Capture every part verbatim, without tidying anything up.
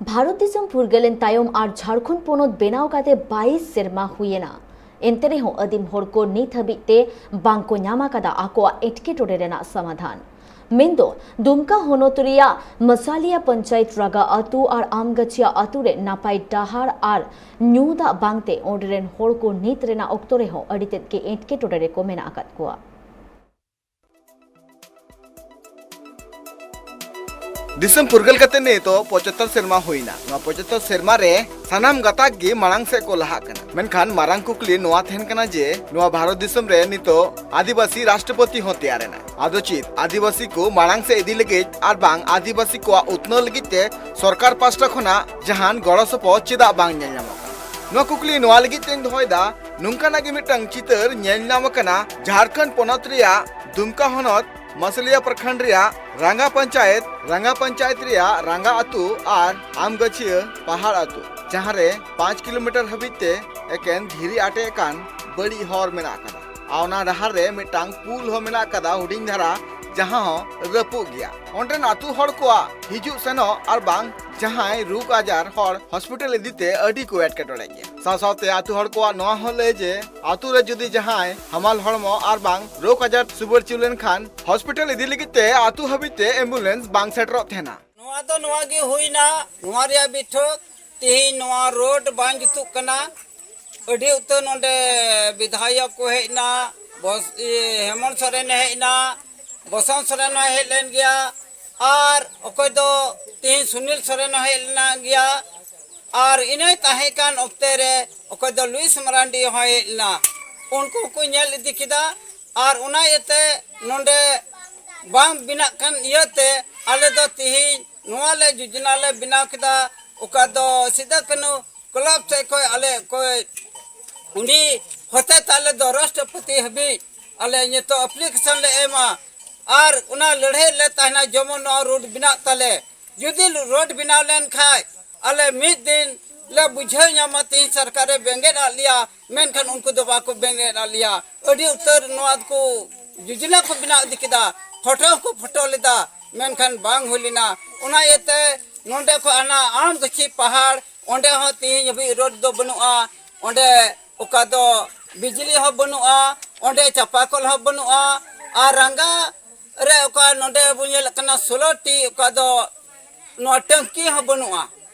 ᱵᱷᱟᱨᱚᱛ ᱫᱤᱥᱚᱢ ᱯᱷᱩᱨᱜᱟᱹᱞᱮᱱ ᱛᱟᱭᱚᱢ ᱟᱨ ᱡᱷᱟᱲᱠᱷᱚᱸᱰ ᱯᱚᱱᱚᱛ ᱵᱮᱱᱟᱣ ᱠᱟᱛᱮ ᱵᱟᱭᱤᱥ ᱥᱮᱨᱢᱟ ᱦᱩᱭᱮᱱᱟ᱾ ᱮᱱᱛᱮ ᱨᱮᱦᱚᱸ ᱟᱹᱫᱤᱢ ᱦᱚᱲ ᱠᱚ ᱱᱤᱛ ᱦᱟᱹᱵᱤᱡ ᱛᱮ ᱵᱟᱝ ᱠᱚ ᱧᱟᱢ ᱟᱠᱟᱫᱟ ᱟᱠᱚᱣᱟᱜ ᱮᱴᱠᱮᱴᱚᱬᱮ ᱨᱮᱱᱟᱜ ᱥᱚᱢᱟᱫᱷᱟᱱ᱾ ᱢᱮᱱᱫᱚ ᱫᱩᱢᱠᱟ ᱦᱚᱱᱚᱛ ᱨᱮᱭᱟᱜ ᱢᱟᱥᱟᱞᱤᱭᱟ ᱯᱚᱧᱪᱟᱭᱮᱛ ᱨᱟᱜᱟ ᱟᱹᱛᱩ ᱟᱨ ᱟᱢᱜᱟᱪᱷᱤᱭᱟ ᱟᱹᱛᱩ ᱨᱮ ᱱᱟᱯᱟᱭ ᱰᱟᱦᱟᱨ ᱟᱨ ᱧᱩ ᱫᱟᱜ ᱵᱟᱝᱛᱮ ᱚᱸᱰᱮ ᱨᱮᱱ ᱦᱚᱲ ᱠᱚ ᱱᱤᱛ ᱨᱮᱱᱟᱜ ᱚᱠᱛᱚ ᱨᱮᱦᱚᱸ ᱟᱹᱰᱤ ᱛᱮᱫ ᱜᱮ ᱮᱴᱠᱮᱴᱚᱬᱮ ᱨᱮᱠᱚ ᱢᱮᱱᱟᱜ ᱟᱠᱟᱫ ᱠᱚᱣᱟ᱾ ᱫᱤᱥᱚᱢ ᱯᱷᱩᱨᱜᱟᱹᱞ ᱠᱟᱛᱮ ᱱᱤᱛᱚᱜ ᱯᱚᱸᱪᱟᱛᱛᱳᱨ ᱥᱮᱨᱢᱟ ᱦᱩᱭᱱᱟ᱾ ᱱᱚᱣᱟ ᱯᱚᱸᱪᱟᱛᱛᱳᱨ ᱥᱮᱨᱢᱟ ᱨᱮ ᱥᱟᱱᱟᱢ ᱜᱟᱛᱟᱠ ᱜᱮ ᱢᱟᱲᱟᱝ ᱥᱮᱫ ᱠᱚ ᱞᱟᱦᱟᱜ ᱠᱟᱱᱟ, ᱢᱮᱱᱠᱷᱟᱱ ᱢᱟᱨᱟᱝ ᱠᱩᱠᱞᱤ ᱱᱚᱣᱟ ᱛᱟᱦᱮᱱ ᱠᱟᱱᱟ ᱡᱮ ᱱᱚᱣᱟ ᱵᱷᱟᱨᱚᱛ ᱫᱤᱥᱚᱢ ᱨᱮ ᱱᱤᱛᱚᱜ ᱟᱹᱫᱤᱵᱟᱹᱥᱤ ᱨᱟᱥᱴᱨᱚᱯᱚᱛᱤ ᱦᱚᱸ ᱛᱮᱭᱟᱨ ᱮᱱᱟ᱾ ᱟᱫᱚ ᱪᱮᱫ ᱟᱹᱫᱤᱵᱟᱹᱥᱤ ᱠᱚ ᱢᱟᱲᱟᱝ ᱥᱮᱫ ᱤᱫᱤ ᱞᱟᱹᱜᱤᱫ ᱟᱨ ᱵᱟᱝ ᱟᱹᱫᱤᱵᱟᱹᱥᱤ ᱠᱚᱣᱟᱜ ᱩᱛᱱᱟᱹᱣ ᱞᱟᱹᱜᱤᱫ ᱛᱮ ᱥᱚᱨᱠᱟᱨ ᱯᱟᱥᱴᱟ ᱠᱷᱚᱱᱟᱜ ᱡᱟᱦᱟᱱ ᱜᱚᱲᱚ ᱥᱚᱯᱚᱦᱚᱫ ᱪᱮᱫᱟᱜ ᱵᱟᱝ ᱧᱮᱞ ᱧᱟᱢᱚᱜ ᱠᱟᱱᱟ? ᱱᱚᱣᱟ ᱠᱩᱠᱞᱤ ᱱᱚᱣᱟ ᱞᱟᱹᱜᱤᱫ ᱛᱮᱧ ᱫᱚᱦᱚᱭᱮᱫᱟ, ᱱᱚᱝᱠᱟᱱᱟᱜ ᱜᱮ ᱢᱤᱫᱴᱟᱝ ᱪᱤᱛᱟᱹᱨ ᱧᱮᱞ ᱧᱟᱢ ᱟᱠᱟᱱᱟ ᱡᱷᱟᱲᱠᱷᱚᱸᱰ ᱯᱚᱱᱚᱛ ᱨᱮᱭᱟᱜ ᱫᱩᱢᱠᱟ ᱦᱚᱱᱚᱛ ᱢᱟᱥᱟᱞᱤᱭᱟ ᱯᱨᱚᱠᱷᱚᱸᱰ ᱨᱮᱭᱟᱜ ᱨᱟᱸᱜᱟ ᱯᱚᱧᱪᱟᱭᱮᱛ, ᱨᱟᱸᱜᱟ ᱯᱚᱧᱪᱟᱭᱮᱛ ᱨᱮᱭᱟᱜ ᱨᱟᱸᱜᱟ ᱟᱹᱛᱩ ᱟᱨ ᱟᱢᱜᱟᱹᱪᱷᱤᱭᱟᱹ ᱯᱟᱦᱟᱲ ᱟᱹᱛᱩ, ᱡᱟᱦᱟᱸ ᱨᱮ ᱯᱟᱸᱪ ᱠᱤᱞᱳᱢᱤᱴᱟᱨ ᱦᱟᱹᱵᱤᱡ ᱛᱮ ᱮᱠᱮᱱ ᱫᱷᱤᱨᱤ ᱟᱴᱮᱫ ᱟᱠᱟᱱ ᱵᱟᱹᱲᱤᱡ ᱦᱚᱨ ᱢᱮᱱᱟᱜ ᱟᱠᱟᱫᱟ᱾ ᱟᱨ ᱚᱱᱟ ᱰᱟᱦᱟᱨ ᱨᱮ ᱢᱤᱫᱴᱟᱝ ᱯᱩᱞ ᱦᱚᱸ ᱢᱮᱱᱟᱜ ᱟᱠᱟᱫᱟ ᱦᱩᱰᱤᱧ ᱫᱷᱟᱨᱟ, ᱡᱟᱦᱟᱸ ᱦᱚᱸ ᱨᱟᱹᱯᱩᱫ ᱜᱮᱭᱟ᱾ ᱚᱸᱰᱮᱱ ᱟᱹᱛᱩ ᱦᱚᱲ ᱠᱚᱣᱟᱜ ᱦᱤᱡᱩᱜ ᱥᱮᱱᱚᱜ ᱟᱨ ᱵᱟᱝ ᱡᱟᱦᱟᱸᱭ ᱨᱳᱜᱽ ᱟᱡᱟᱨ ᱦᱚᱲ ᱦᱚᱥᱯᱤᱴᱟᱞ ᱤᱫᱤᱛᱮ ᱟᱹᱰᱤ ᱠᱚ ᱮᱴᱠᱮᱴᱚᱬᱮ ᱜᱮᱭᱟ᱾ ᱥᱟᱶ ᱥᱟᱶᱛᱮ ᱟᱹᱛᱩ ᱦᱚᱲ ᱠᱚᱣᱟᱜ ᱱᱚᱣᱟ ᱦᱚᱸ ᱞᱟᱹᱭ ᱡᱮ ᱟᱹᱛᱩ ᱨᱮ ᱡᱩᱫᱤ ᱡᱟᱦᱟᱸᱭ ᱦᱟᱢᱟᱞ ᱦᱚᱲᱢᱚ ᱟᱨ ᱵᱟᱝ ᱨᱳᱜᱽ ᱟᱡᱟᱨ ᱥᱩᱵᱟᱹᱲ ᱪᱩ ᱞᱮᱱᱠᱷᱟᱱ ᱦᱚᱥᱯᱤᱴᱟᱞ ᱤᱫᱤ ᱞᱟᱹᱜᱤᱫ ᱛᱮ ᱟᱹᱛᱩ ᱦᱟᱹᱵᱤᱡ ᱛᱮ ᱮᱢᱵᱩᱞᱮᱱᱥ ᱵᱟᱝ ᱥᱮᱴᱮᱨᱚᱜ ᱛᱟᱦᱮᱱᱟ᱾ ᱱᱚᱣᱟ ᱫᱚ ᱱᱚᱣᱟ ᱜᱮ ᱦᱩᱭᱱᱟ, ᱱᱚᱣᱟ ᱨᱮᱭᱟᱜ ᱵᱤᱴᱷᱟᱹ ᱛᱮᱦᱮᱧ ᱱᱚᱣᱟ ᱨᱳᱰ ᱵᱟᱝ ᱡᱩᱛᱩᱜ ᱠᱟᱱᱟ᱾ ᱟᱹᱰᱤ ᱩᱛᱟᱹᱨ ᱱᱚᱰᱮ ᱵᱤᱫᱷᱟᱭᱚᱠ ᱠᱚ ᱦᱮᱡ ᱮᱱᱟ, ᱵᱚᱥ-, ᱤᱭᱟᱹ, ᱦᱮᱢᱚᱱᱛ ᱥᱚᱨᱮᱱᱮ ᱦᱮᱡ ᱮᱱᱟ, ᱵᱚᱥᱚᱱᱛ ᱥᱚᱨᱮᱱ ᱦᱚᱸ ᱦᱮᱡ ᱞᱮᱱ ᱜᱮᱭᱟ, ᱟᱨ ᱚᱠᱚᱭ ᱫᱚ ᱛᱮᱦᱮᱧ ᱥᱩᱱᱤᱞ ᱥᱚᱨᱮᱱ ᱦᱚᱸ ᱦᱮᱡ ᱞᱮᱱᱟ ᱜᱮᱭᱟ, ᱟᱨ ᱤᱱᱟᱹᱭ ᱛᱟᱦᱮᱸ ᱠᱟᱱ ᱚᱠᱛᱮ ᱨᱮ ᱚᱠᱚᱭ ᱫᱚ ᱞᱩᱭᱤᱥ ᱢᱟᱨᱟᱱᱰᱤ ᱦᱚᱸᱭ ᱦᱮᱡ ᱞᱮᱱᱟ᱾ ᱩᱱᱠᱩ ᱦᱚᱸᱠᱚ ᱧᱮᱞ ᱤᱫᱤ ᱠᱮᱫᱟ, ᱟᱨ ᱚᱱᱟ ᱤᱭᱟᱹᱛᱮ ᱱᱚᱰᱮ ᱵᱟᱝ ᱵᱮᱱᱟᱜ ᱠᱟᱱ ᱤᱭᱟᱹᱛᱮ ᱟᱞᱮ ᱫᱚ ᱛᱮᱦᱮᱧ ᱱᱚᱣᱟ ᱞᱮ ᱡᱳᱡᱚᱱᱟ ᱞᱮ ᱵᱮᱱᱟᱣ ᱠᱮᱫᱟ, ᱚᱠᱟ ᱫᱚ ᱥᱤᱫᱩ ᱠᱟᱹᱱᱦᱩ ᱠᱞᱟᱵᱽ ᱥᱮᱫ ᱠᱷᱚᱱ ᱟᱞᱮ ᱚᱠᱚᱭ ᱩᱱᱤ ᱦᱚᱛᱮᱛᱮ ᱟᱞᱮ ᱫᱚ ᱨᱟᱥᱴᱨᱚᱯᱚᱛᱤ ᱦᱟᱹᱵᱤᱡ ᱟᱞᱮ ᱱᱤᱛᱚᱜ ᱟᱯᱞᱤᱠᱮᱥᱚᱱ ᱞᱮ ᱮᱢᱟ᱾ ᱟᱨ ᱚᱱᱟ ᱞᱟᱹᱲᱦᱟᱹᱭ ᱞᱮ ᱛᱟᱦᱮᱱᱟ ᱡᱮᱢᱚᱱ ᱱᱚᱣᱟ ᱨᱳᱰ ᱵᱮᱱᱟᱜ ᱛᱟᱞᱮ᱾ ᱡᱩᱫᱤ ᱨᱳᱰ ᱵᱮᱱᱟᱣ ᱞᱮᱱ ᱠᱷᱟᱡ ᱟᱞᱮ ᱢᱤᱫ ᱫᱤᱱ ᱞᱮ ᱵᱩᱡᱷᱟᱹᱣ ᱧᱟᱢᱟ ᱛᱮᱦᱮᱧ ᱥᱚᱨᱠᱟᱨᱮ ᱵᱮᱸᱜᱮᱫ ᱟᱫ ᱞᱮᱭᱟ, ᱢᱮᱱᱠᱷᱟᱱ ᱩᱱᱠᱩ ᱫᱚ ᱵᱟᱠᱚ ᱵᱮᱸᱜᱮᱫ ᱟᱫ ᱞᱮᱭᱟ᱾ ᱟᱹᱰᱤ ᱩᱛᱟᱹᱨ ᱱᱚᱣᱟ ᱠᱚ ᱡᱳᱡᱚᱱᱟ ᱠᱚ ᱵᱮᱱᱟᱣ ᱤᱫᱤ ᱠᱮᱫᱟ, ᱯᱷᱳᱴᱳ ᱦᱚᱸᱠᱚ ᱯᱷᱳᱴᱳ ᱞᱮᱫᱟ, ᱢᱮᱱᱠᱷᱟᱱ ᱵᱟᱝ ᱦᱩᱭ ᱞᱮᱱᱟ᱾ ᱚᱱᱟ ᱤᱭᱟᱹᱛᱮ ᱱᱚᱰᱮ ᱠᱷᱚᱱ ᱦᱟᱱᱟ ᱟᱢᱜᱟᱹᱪᱷᱤ ᱯᱟᱦᱟᱲ, ᱚᱸᱰᱮ ᱦᱚᱸ ᱛᱮᱦᱮᱧ ᱦᱟᱹᱵᱤᱡ ᱨᱳᱰ ᱫᱚ ᱵᱟᱹᱱᱩᱜᱼᱟ᱾ ᱚᱸᱰᱮ ᱚᱠᱟ ᱫᱚ ᱵᱤᱡᱽᱞᱤ ᱦᱚᱸ ᱵᱟᱹᱱᱩᱜᱼᱟ, ᱚᱸᱰᱮ ᱪᱟᱯᱟ ᱠᱚᱞ ᱦᱚᱸ ᱵᱟᱹᱱᱩᱜᱼᱟ᱾ ᱟᱨ ᱨᱟᱸᱜᱟ ᱨᱮ ᱚᱠᱟ ᱱᱚᱰᱮ ᱵᱚᱱ ᱧᱮᱞᱮᱫ ᱠᱟᱱᱟ ᱥᱳᱞᱳ ᱴᱤ, ᱚᱠᱟ ᱫᱚ ᱱᱚᱣᱟ ᱴᱟᱹᱝᱠᱤ ᱦᱚᱸ ᱵᱟᱹᱱᱩᱜᱼᱟ᱾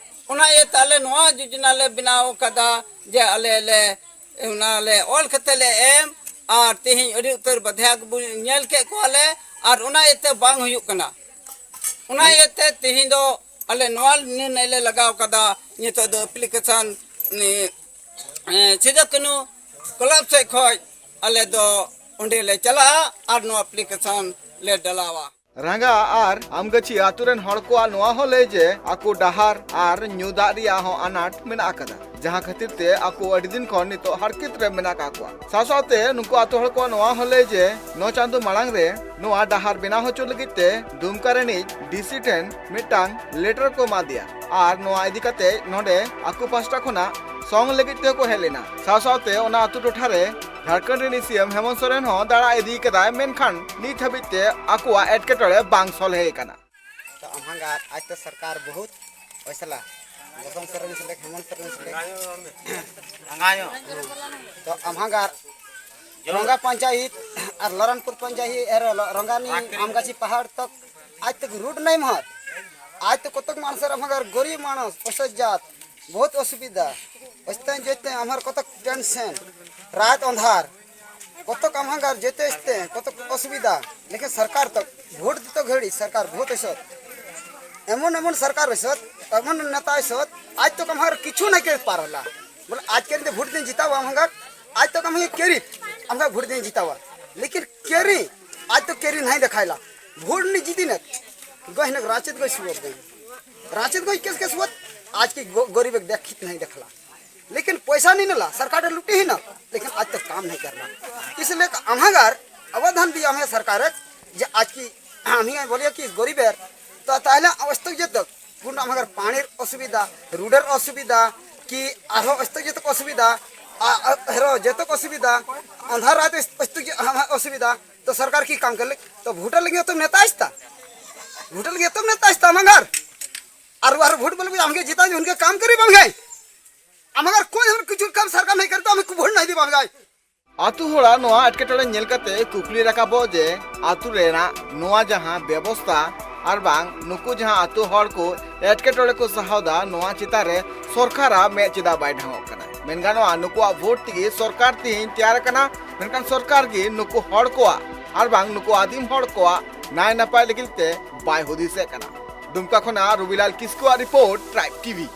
ᱚᱱᱟ ᱤᱭᱟᱹᱛᱮ ᱟᱞᱮ ᱱᱚᱣᱟ ᱡᱳᱡᱚᱱᱟ ᱞᱮ ᱵᱮᱱᱟᱣ ᱠᱟᱫᱟ ᱡᱮ ᱟᱞᱮ ᱞᱮ ᱚᱱᱟ ᱞᱮ ᱚᱞ ᱠᱟᱛᱮ ᱞᱮ ᱮᱢ, ᱟᱨ ᱛᱮᱦᱮᱧ ᱟᱹᱰᱤ ᱩᱛᱟᱹᱨ ᱵᱟᱫᱷᱟ ᱜᱮᱵᱚᱱ ᱧᱮᱞ ᱠᱮᱫ ᱠᱚᱣᱟ ᱞᱮ, ᱟᱨ ᱚᱱᱟ ᱤᱭᱟᱹᱛᱮ ᱵᱟᱝ ᱦᱩᱭᱩᱜ ᱠᱟᱱᱟ᱾ ᱚᱱᱟ ᱤᱭᱟᱹᱛᱮ ᱛᱮᱦᱮᱧ ᱫᱚ ᱟᱞᱮ ᱱᱚᱣᱟ ᱱᱤᱨᱱᱚᱭ ᱞᱮ ᱞᱟᱜᱟᱣ ᱠᱟᱫᱟ, ᱱᱤᱛᱚᱜ ᱫᱚ ᱮᱯᱞᱤᱠᱮᱥᱚᱱ, ᱮᱸ, ᱥᱤᱫᱩ ᱠᱟᱹᱱᱦᱩ ᱠᱞᱟᱵᱽ ᱥᱮᱫ ᱠᱷᱚᱱ ᱟᱞᱮ ᱫᱚ ᱚᱸᱰᱮ ᱞᱮ ᱪᱟᱞᱟᱜᱼᱟ ᱟᱨ ᱱᱚᱣᱟ ᱮᱯᱞᱤᱠᱮᱥᱚᱱ ᱞᱮ ᱰᱟᱞᱟᱣᱟ᱾ ᱨᱟᱸᱜᱟ ᱟᱨ ᱟᱢᱜᱟᱹᱪᱷᱤ ᱟᱛᱳ ᱨᱮᱱ ᱦᱚᱲ ᱠᱚᱣᱟᱜ ᱱᱚᱣᱟ ᱦᱚᱸ ᱞᱟᱹᱭ ᱡᱮ ᱟᱠᱚ ᱰᱟᱦᱟᱨ ᱟᱨ ᱧᱩ ᱫᱟᱜ ᱨᱮᱭᱟᱜ ᱦᱚᱸ ᱟᱱᱟᱴ ᱢᱮᱱᱟᱜ ᱟᱠᱟᱫᱟ, ᱡᱟᱦᱟᱸ ᱠᱷᱟᱹᱛᱤᱨ ᱛᱮ ᱟᱠᱚ ᱟᱹᱰᱤ ᱫᱤᱱ ᱠᱷᱚᱱ ᱱᱤᱛᱚᱜ ᱦᱟᱨᱠᱮᱛ ᱨᱮ ᱢᱮᱱᱟᱜ ᱟᱠᱟᱫ ᱠᱚᱣᱟ᱾ ᱥᱟᱶ ᱥᱟᱶᱛᱮ ᱱᱩᱠᱩ ᱟᱛᱳ ᱦᱚᱲ ᱠᱚᱣᱟᱜ ᱱᱚᱣᱟ ᱦᱚᱸ ᱞᱟᱹᱭ ᱡᱮ ᱱᱚ ᱪᱟᱸᱫᱚ ᱢᱟᱲᱟᱝ ᱨᱮ ᱱᱚᱣᱟ ᱰᱟᱦᱟᱨ ᱵᱮᱱᱟᱣ ᱦᱚᱪᱚ ᱞᱟᱹᱜᱤᱫ ᱛᱮ ᱫᱩᱢᱠᱟ ᱨᱤᱱᱤᱡ ᱰᱤ ᱥᱤ ᱴᱷᱮᱱ ᱢᱤᱫᱴᱟᱝ ᱞᱮᱴᱟᱨ ᱠᱚ ᱮᱢᱟ ᱫᱮᱭᱟ ᱟᱨ ᱱᱚᱣᱟ ᱤᱫᱤ ᱠᱟᱛᱮ ᱱᱚᱰᱮ ᱟᱠᱚ ᱯᱟᱥᱴᱟ ᱠᱷᱚᱱᱟᱜ ᱥᱚᱝ ᱞᱟᱹᱜᱤᱫ ᱛᱮᱦᱚᱸ ᱠᱚ ᱦᱮᱡ ᱞᱮᱱᱟ᱾ ᱥᱟᱶ ᱥᱟᱶᱛᱮ ᱚᱱᱟ ᱟᱛᱳ ᱴᱚᱴᱷᱟ ᱨᱮ ᱡᱷᱟᱲᱠᱷᱚᱸᱰ ᱨᱤᱱᱤᱡ ᱥᱤ ᱮᱢ ᱦᱮᱢᱚᱱᱛ ᱥᱚᱨᱮᱱ ᱦᱚᱸ ᱫᱟᱬᱟ ᱤᱫᱤ ᱠᱟᱫᱟᱭ, ᱢᱮᱱᱠᱷᱟᱱ ᱱᱤᱛ ᱦᱟᱹᱵᱤᱡ ᱛᱮ ᱟᱠᱚᱣᱟᱜ ᱮᱴᱠᱮᱴᱚᱬᱮ ᱵᱟᱝ ᱥᱚᱞᱦᱮ ᱟᱠᱟᱱᱟ᱾ ᱛᱚ ᱟᱢᱦᱟᱸᱜᱟᱨ ᱟᱡ ᱛᱚ ᱥᱚᱨᱠᱟᱨ ᱵᱚᱦᱩᱛ ᱯᱚᱭᱥᱟᱞᱟ, ᱵᱚᱥᱚᱱᱛ ᱥᱚᱨᱮᱱ ᱥᱮᱞᱮᱠ, ᱦᱮᱢᱚᱱᱛ ᱥᱚᱨᱮᱱ ᱥᱮᱞᱮᱠ, ᱛᱚ ᱟᱢᱦᱟᱸᱜᱟᱨ ᱨᱚᱝᱜᱟ ᱯᱚᱧᱪᱟᱭᱤᱛ ᱟᱨ ᱞᱚᱨᱟᱱᱯᱩᱨ ᱯᱚᱧᱪᱟᱭᱤᱛ ᱮᱨ ᱨᱚᱝᱜᱟᱱᱤ ᱟᱢᱜᱟᱪᱷᱤ ᱯᱟᱦᱟᱲ ᱛᱚᱠ ᱟᱡ ᱛᱚᱠ ᱨᱩᱴ ᱱᱟᱭ ᱢᱚᱦᱚᱛ, ᱟᱡ ᱛᱚ ᱠᱚᱛᱚᱠ ᱢᱟᱱᱥᱮᱨ ᱟᱢᱦᱟᱸᱜᱟᱨ ᱜᱚᱨᱤᱵ ᱢᱟᱱᱚᱥ ᱚᱥᱚᱡᱟᱛ ᱵᱚᱦᱩᱛ ᱚᱥᱩᱵᱤᱫᱷᱟ, ᱚᱥᱛᱮ ᱡᱚᱛᱮ ᱟᱢᱦᱟᱸᱜᱟᱨ ᱠᱚᱛᱚᱠ ᱴᱮᱱᱥᱮᱱ, ᱨᱟᱛ ᱚᱱᱫᱷᱟᱨ, ᱠᱚᱛᱚᱠ ᱟᱢᱦᱟᱸᱜᱟᱨ ᱡᱚᱛᱚ ᱮᱥᱛᱮ ᱠᱚᱛᱚᱠ ᱚᱥᱩᱵᱤᱫᱷᱟ, ᱞᱮᱠᱤᱱ ᱥᱚᱨᱠᱟᱨ ᱛᱚᱠ ᱵᱷᱳᱴ ᱫᱤᱛᱚ ᱜᱷᱟᱹᱲᱤ ᱥᱚᱨᱠᱟᱨ ᱵᱚᱦᱩᱛ ᱚᱥᱚᱛ, ᱮᱢᱚᱱ ᱮᱢᱚᱱ ᱥᱚᱨᱠᱟᱨ ᱚᱥᱚᱛ, ᱮᱢᱚᱱ ᱱᱮᱛᱟ ᱚᱥᱚᱛ, ᱟᱡ ᱛᱚᱠ ᱟᱢᱦᱟᱸᱜᱟᱨ ᱠᱤᱪᱷᱩ ᱱᱟᱭ ᱠᱮ ᱯᱟᱨ ᱦᱚᱞᱟ, ᱵᱚᱞᱮ ᱟᱡ ᱠᱮ ᱫᱤᱱ ᱵᱷᱳᱴ ᱫᱤᱱ ᱡᱤᱛᱟᱣᱟ ᱟᱢᱦᱟᱸᱜᱟᱨ, ᱟᱡ ᱛᱚᱠ ᱟᱢᱦᱟᱸᱜᱟᱨ ᱠᱮᱨᱤ, ᱟᱢᱦᱟᱸᱜᱟᱨ ᱵᱷᱳᱴ ᱫᱤᱱ ᱡᱤᱛᱟᱣᱟ, ᱞᱮᱠᱤᱱ ᱠᱮᱨᱤ, ᱟᱡ ᱛᱚ ᱠᱮᱨᱤ ᱱᱟᱭ ᱫᱮᱠᱷᱟᱭᱞᱟ, ᱵᱷᱳᱴ ᱱᱤ ᱡᱤᱛᱤ ᱱᱮ, ᱜᱚᱦᱤᱱ ᱨᱟᱪᱮᱛ ᱜᱚᱭ ᱥᱩᱣᱟᱨ ᱫᱤᱱ, ᱨᱟᱪᱮᱛ ᱜᱚᱭ ᱠᱮᱥ ᱠᱮᱥ ᱦᱩᱣᱟ, ᱟᱡ ᱠᱤ ᱜᱚ-, ᱜᱚᱨᱤᱵ ᱮᱠ ᱫᱮᱠᱷᱤᱛ ᱱᱟᱭ ᱫᱮᱠᱷᱟᱞᱟ᱾ लेकिन पैसा नहीं मिला, सरकार ने लूटी ही ना, लेकिन आज तक काम नहीं करना। इसलिए कि अम्हागार अवधान दिया हमें सरकार जे आज की हम ही बोलिए कि गरीब है, तो ताहले अवस्था ये तक पूर्ण अम्हागार पानी असुविधा, रोडर असुविधा, कि आरो अवस्था ये तक असुविधा, आ, आ, हेरो ये तक असुविधा, अंधार रात अवस्था ये हम असुविधा, तो सरकार की काम कर ले, तो वोटर लेंगे तो नेता आस्ता, वोटर लेंगे तो नेता आस्ता अम्हागार। और और वोट बोले, हम के जिता, उनके काम करी बन गए। हम अगर कोई हम कुछ काम सरकार नहीं करता, हमें वोट नहीं दी बन गए। ᱟᱛᱳ ᱦᱚᱲᱟᱜ ᱱᱚᱣᱟ ᱮᱴᱠᱮᱴᱚᱬᱮ ᱧᱮᱞ ᱠᱟᱛᱮ ᱠᱩᱠᱞᱤ ᱨᱟᱠᱟᱵᱚᱜ ᱡᱮ ᱟᱛᱳ ᱨᱮᱱᱟᱜ ᱱᱚᱣᱟ ᱡᱟᱦᱟᱸ ᱵᱮᱵᱚᱥᱛᱟ ᱟᱨ ᱵᱟᱝ ᱱᱩᱠᱩ ᱡᱟᱦᱟᱸ ᱟᱛᱳ ᱦᱚᱲ ᱠᱚ ᱮᱴᱠᱮᱴᱚᱬᱮ ᱠᱚ ᱥᱟᱦᱟᱣ ᱫᱟ, ᱱᱚᱣᱟ ᱪᱮᱛᱟᱱ ᱨᱮ ᱥᱚᱨᱠᱟᱨᱟᱜ ᱢᱮᱫ ᱪᱮᱫᱟᱜ ᱵᱟᱭ ᱰᱷᱟᱝᱚᱜ ᱠᱟᱱᱟ? ᱢᱮᱱ ᱜᱟᱱᱚᱜᱼᱟ, ᱱᱩᱠᱩᱣᱟᱜ ᱵᱷᱳᱴ ᱛᱮᱜᱮ ᱥᱚᱨᱠᱟᱨ ᱛᱮᱦᱮᱧ ᱛᱮᱭᱟᱨ ᱟᱠᱟᱱᱟ, ᱢᱮᱱᱠᱷᱟᱱ ᱥᱚᱨᱠᱟᱨ ᱜᱮ ᱱᱩᱠᱩ ᱦᱚᱲ ᱠᱚᱣᱟᱜ ᱟᱨ ᱵᱟᱝ ᱱᱩᱠᱩ ᱟᱹᱫᱤᱢ ᱦᱚᱲ ᱠᱚᱣᱟᱜ ᱱᱟᱭ ᱱᱟᱯᱟᱭ ᱞᱟᱹᱜᱤᱫ ᱛᱮ ᱵᱟᱭ ᱦᱩᱫᱤᱥᱮᱫ ᱠᱟᱱᱟ᱾ ᱫᱩᱢᱠᱟ ᱠᱷᱚᱱᱟᱜ ᱨᱚᱵᱤᱞᱟᱞ ᱠᱤᱥᱠᱩᱣᱟᱜ ᱨᱤᱯᱳᱨᱴ, ᱴᱨᱟᱭᱤᱵᱽ ᱴᱤᱵᱷᱤ᱾